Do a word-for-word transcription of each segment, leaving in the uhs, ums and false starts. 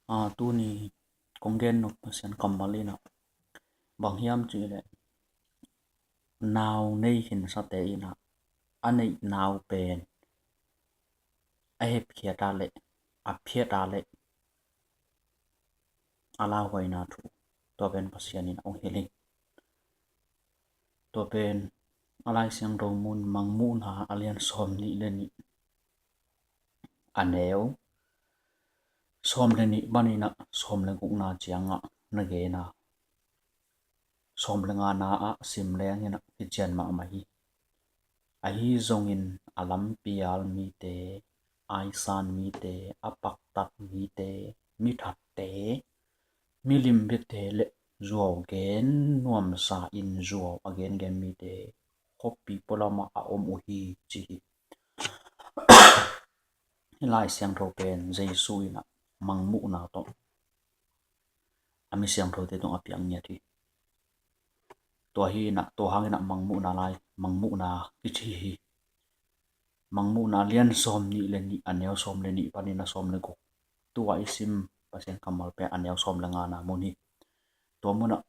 A, tuni kong gen nop Pasian kammal in ah bang hiam cih leh, nau nei khinsate in ah a neih nau pen a hepkhiat a leh a phiat a leh a lauhuaina thu, tua pen Pasian in ah hong hilh hi. Tua pen a Lai Siangtho mun Mangmuhna a lian sawm nih le nih, a neu sawm le nih panin ah sawm le gukna ciangah na gen a, sawm le ngana ah sim leng in ah kician mahmah hi. Ahi zongin a lampial mite, aisan mite, a paktat mite, mithatte, milimbiate le zuau gen nuamsa in zuau a gengen mite khuapi pualamah a om uh hi, ci hi. Hih Lai Siangtho pen Jesu in ah Mangmuhna tawh a mi siangthote tungah a piak ngiat hi. Tua hi in ah, tua hangin ah Mangmuhna lai, Mangmuhna kici hi. Mangmuhna a lian sawm nih le nih, a neu sawm le nih panin a sawm le guk, tua i sim Pasian kammal pen a neu sawm le ngana mun hi. Tua munah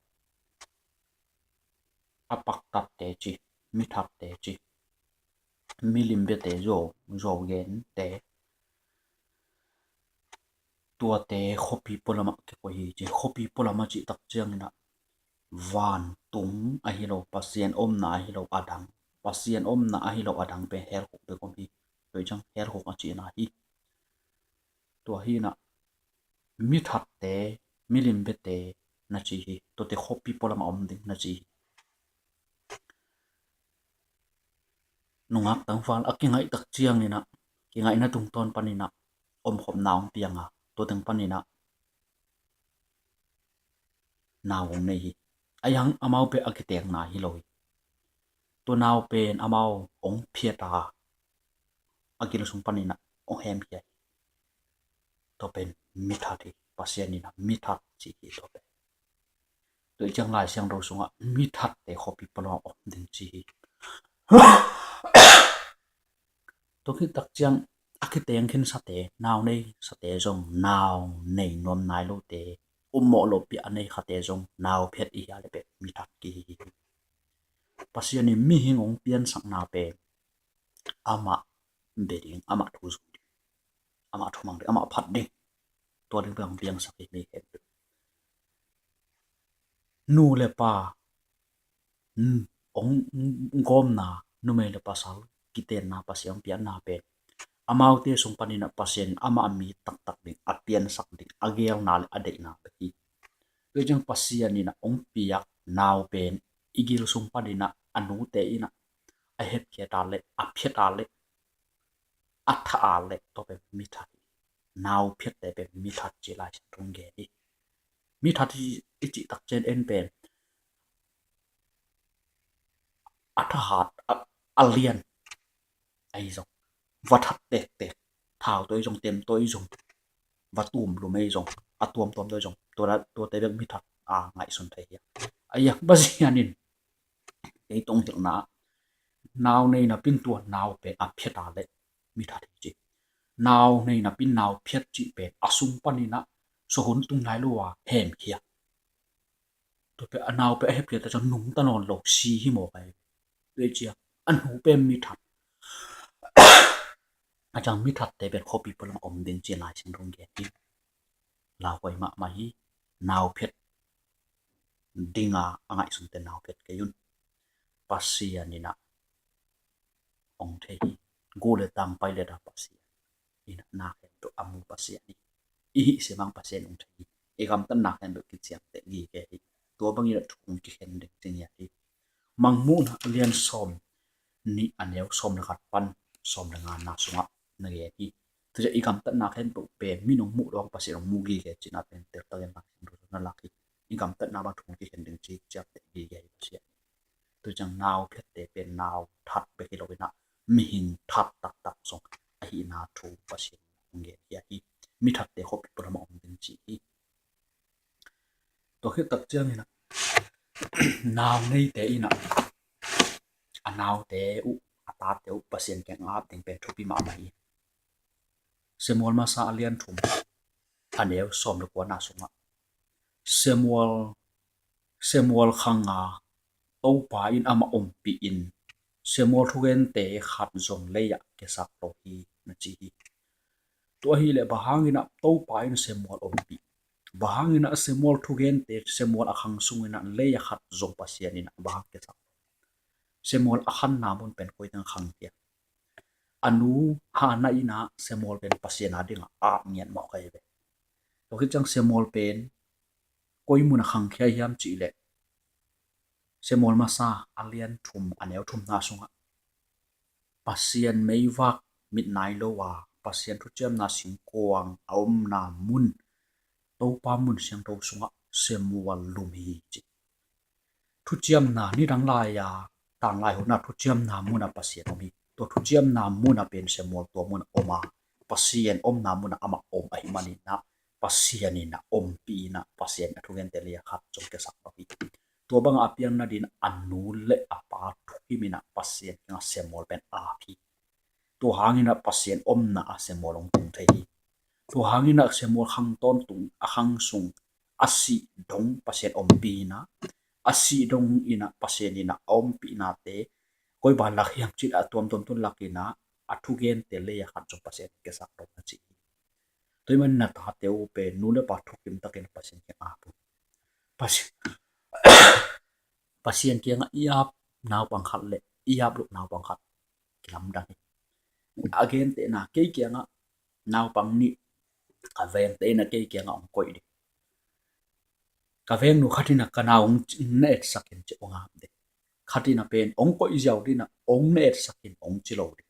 a paktatte ci, mithatte ci, milimbiate, zuau, zuau gente, tuate khuapi pualamah kikoih hi ci. Khuapi pualamah cih tak ciangin ah vantung ahi lo, Pasian omna ahi lo a dang, Pasian omna ahi lo a dang pen hell khuk bek om hi. Tua ciang hell khuk a cihna hi. Tua hi in ah mithatte, milimbiate na ci hi. Tuate khuapi pualamah om ding na ci hi. Nungak tangval a kingaih tak ciangin ah, kingaihna tungtawn panin ah omkhopna hong piang a, tua teng panin ah nau hong nei hi. Ahi hang amau pen a kitengna hi lo hi. Tua nau pen amau hong phiat a, a gil sung panin ah hong hemkhia hi. Tua pen mithat hi. Pasian in ah mithat ci hi tua pen. Tua ciang Lai Siangtho sungah mithatte khuapi pualamah om ding ci hi. Tua khit tak ciang a kiteng khinsate, nau nei sate zong nau nei nuam nai lote, ummawh lopi a nei khate zong nau phiat i hia le pen mithat kihi hi. Pasian in mihing hong piansakna pen amah bia ding, amah thu zui ding, amah thumang ding, amah phat ding, tua ding pen hong piangsak hi. Mi khempeuh, nu le pa, hong gawmna, numei le pasal kitenna, Pasian hong pianna pen amaute sung panin ah Pasian in amah a mi taktak ding, a piansak ding, a geelna le a deihna bek hi. Tua ciang Pasian in ah hong piak nau pen i gil sung panin ah a nute in ah a hepkhiat a le, a phiat a le, a thah a le, tua pen mithat hi. Nau phiatte pen mithat ci Lai Siangtho in gen hi. Mithat hi i cih tak ciang en pen a thahat, a, a lian ahi zong, va that tektek, thau tawh i zong, tem tawh i zong, va tum lum ei zong, a tuamtuam tawh i zong, tua, tuate bek mithat a ngaihsun thei hi. Ahi a, Pasian in kei tong hilhna, nau nei napi in tua nau pen a phiat a le mithat hi ci. Nau nei napi in nau phiat cih pen a sung panin ah sawhun tung nai lo a hemkhia. Tua pen a nau pen a hepkhia ta ciang nungta nawn lo, si hi mawk ahi. Tua ciang a nu pen mithat. A ciang mithatte pen khuapi pualamah om ding ci Lai Siangtho in gen hi. Lauhuai mahmah hi. Nau phiat dinga a ngaihsunte nau phiat kei un. Pasian in ah hong thei hi. Gu le tang, pai le da Pasian in ah na khempeuh a mu Pasian hi. I hih siamang Pasian hong thei hi. I gamtatna khempeuh kiciamteh gige hi. Tua bangin ah thu hong kikhen ding ci ngiat hi. Mangmuhna a lian sawm nih, a neu sawm le khat pan sawm le ngana sungah na gen hi. Tua ciang i gamtatna khempeuh pen mi nong muh dong Pasian hong mu gige cihna pen teltakin Lai Siangtho na lak hi. I gamtatna bang thu hong kikhen ding ci ciamteh gige hi Pasian. Tua ciang nau phiatte pen nau that bek hi lo in ah mihing that taktak zong ahihna thu Pasian hong gen hi. Mithatte khuapi pualamah om ding ci hi. Tua khit tak ciangin ah nau neite in ah a naute uh, a tate uh Pasian kiang a ap ding pen thupi mahmah hi. Samuel masa a lian thum, a neu sawm le kuana sungah Samuel, Samuel khanga Topa in amah ompih in, Samuel thugente khat zong lei-ah kiasak lo hi, na ci hi. Tua hileh bang hangin ah Topa in Samuel ompih? Bang hangin ah Samuel thugente, Samuel a khang sungin ah lei-ah khat zong Pasian in ah bang hang kiasak lo? Samuel a khanna mun pen koi teng khang khia? A nu Hannah in ah Samuel pen Pasian a dingah ap ngiat mawk ahi ve. Tua khit ciang Samuel pen koi mun a khang khia hiam cih leh, Samuel masa a lian thum a neu thumna sungah Pasian meivak mit nai lo a, Pasian thuciamna singkuang a omna mun, Topa mun siangtho sungah Samuel lum hi ci. Thuciamna nidang lai-a, tanglai hun ah thuciamna mun ah Pasian om hi. Tua thuciamna mun ah pen Samuel tua mun ah om a, Pasian omna mun ah amah om ahih manin ah Pasian in ah ompih in ah Pasian a thugente lei-ah khat zong kiasak lo hi. Tua bangah a piang nading a nu le a pa thukim in ah Pasian kiangah Samuel pen ap hi. Tua hangin ah Pasian omna ah Samuel hong tung thei hi. Tua hangin ah Samuel khang tawntung a khang sung a sih dong Pasian ompih in ah, a sih dong in ah Pasian in ah a ompihnate koi ban lak hiam cih leh a tuamtuam tun lak in ah a thugente lei-ah khat zong Pasian kiasak lo, na ci hi. Tua ahih manin na tate uh pen nu le pa thukim takin Pasian kiang ap un. Pasian, Pasian kiangah i ap naupang khat le i ap loh naupang khat kilamdang hi. A gentehna, kei kiangah naupang nih, ka vengte in ah kei kiangah hong koih ding. Ka vengnu khat in ah ka nau hong na etsak in ci hong ap ding. Khat in ah pen hong koih ziau ding in ah hong na etsak in hong ci lo ding.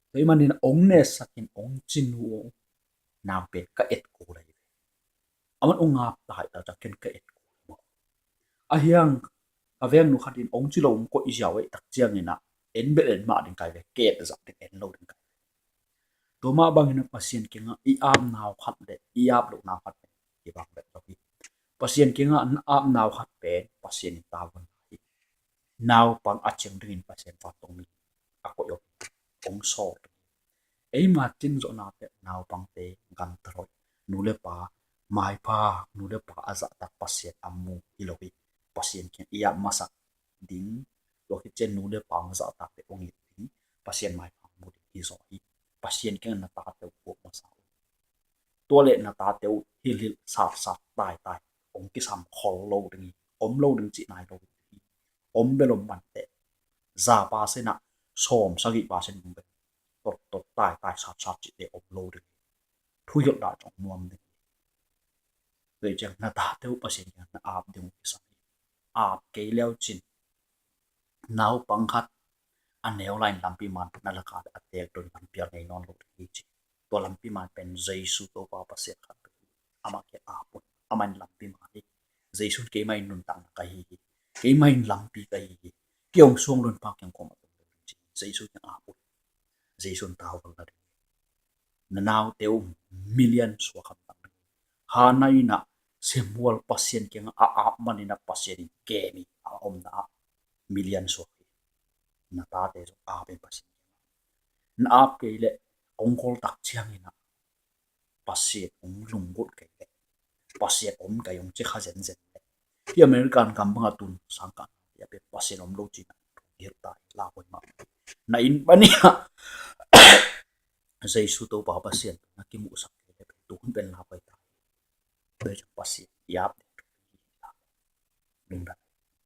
Tua ahih manin hong na etsak in hong ci nu uh nau pen ka et kul ahi ve. Aman hong ap ta hi ta ciang ken ka et kul hi maw. Ahi hang ka vengnu khat in hong ci lo hong koih ziau ahih tak ciangin ah en bel en mah ding ka hi ve, ka et zah ding en lo ding ka hi ve. Tua mah bangin ah Pasian kiangah i ap nau khat le i ap loh nau khat pen kibang bek lo hi. Pasian kiangah na ap nau khat pen Pasian in tavuan hi. Naupang a ciang dingin Pasian pa tawh mi a koih om, hong sawl. Eima cin zawhnate naupangte gantarawih, nu le pa maipha, nu le pa a zahtak Pasian a mu hi lo hi. Pasian kiang i ap masak ding, tua khit ciang nu le pa hong zahtakte hong it ding, Pasian maipha mu ding hi zaw hi. Pasian kiang na tate uh puak masa uh. Tua leh na tate uh hilhhilh satsat taitai, hong kisam khol lo ding hi, om lo ding cih nai lo ding hi. Om bel om manteh, za percent ah sawm sagih percent om bel tottot taitai satsat cihte om lo ding hi. Thuhilh dah zong nuam ding hi. Tua hi ciang na tate uh Pasian kiang na ap ding uh kisam hi. Ap kei leu cin naupang khat a neu lai-in lampi man na lak a teek dong lampi a ngei nawn lo ding hi ci. Tua lampi man pen Jesu Topa Pasian khat peuh hi. Amah kiang ap un. Amah in lampi man hi. Jesu in keimah in nuntakna ka hi hi. Keimah in lampi ka hi hi. Kei hong suang lon pa kiang kawm a tung ding ci. Jesu kiang ap un. Jesu in tavuan la ding hi. Na naute uh million suak hamtang ding hi. Hannah in ah Samuel Pasian kiangah a ap manin ah Pasian in kem hi. A omna ah million suak hi. Na tate zong ap in Pasian kiangah. Na ap kei leh hong kol tak ciangin ah Pasian hong lunggulh kei leh, Pasian om kei hong ci kha zenzen leh, hih American gam bangah tun sangkah na pen Pasian om lo cih na hilh ta hi. Lau huai mah. Na inn panin ah Jesu Topa Pasian na kimuhsak kei leh pen tu hun pen lau huai ta hi. Tua hi ciang Pasian i ap ding thu hi. Lungdam.